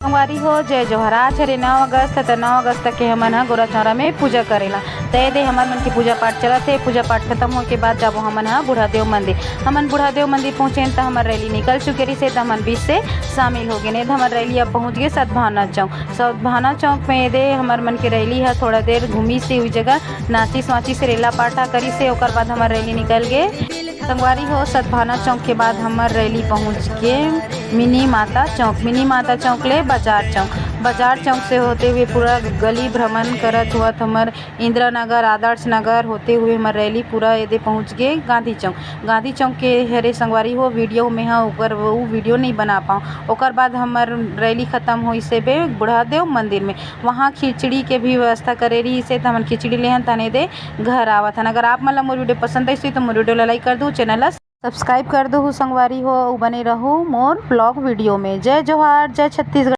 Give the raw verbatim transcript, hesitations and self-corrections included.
संगवारी हो, जय जोहार। आज हरे नौ अगस्त, त नौ अगस्त के हमन ह गोरा चौरा में पूजा करेला। त ए दे हमर मन के पूजा पाठ चलत हे। पूजा पाठ खत्म होए के बाद जाबो हमन ह बूढ़ा देव मंदिर। हमन बूढ़ा देव मंदिर पहुँचेन त हमर रैली निकल चुके रहिसे, त हमन बीच से शामिल हो गेन। ए दे हमर रैली अब पहुँच गे सद्भावना चौक। सद्भावना चौक में ए दे हमर मन के रैली ह थोड़ा देर घूमिस हे, उही जगह नाचिस वाचिस, रेला पाटा करिस हे। ओकर बाद हमर रैली निकल गे। संगवारी हो, सद्भावना चौक के बाद हमर रैली पहुँच गे मिनी माता चौक। मिनी माता चौक ले बाजार चौक, बाजार चौक से होते हुए पूरा गली भ्रमण करत हुआ हमर इंदिरा नगर, आदर्श नगर होते हुए हमर रैली पूरा ए दे पहुँच गे गांधी चौक। गांधी चौक के हरे संगवारी हो, वीडियो में ह ओकर वो वीडियो नहीं बना पाऊँ। ओकर बाद हमर रैली खत्म होइस हे बे बूढ़ा देव मंदिर में, वहाँ खिचड़ी के भी व्यवस्था करे रहिस हे, त हमन खिचड़ी लेहन तहन ए दे घर आवत हन। अगर आप मन ला मोर वीडियो पसंद आइस होही त मोर वीडियो ला लाइक कर दू, चैनल ला सब्सक्राइब कर दू संगवारी हो, अउ बने रहू मोर ब्लॉग वीडियो में। जय जोहार, जय छत्तीसगढ़।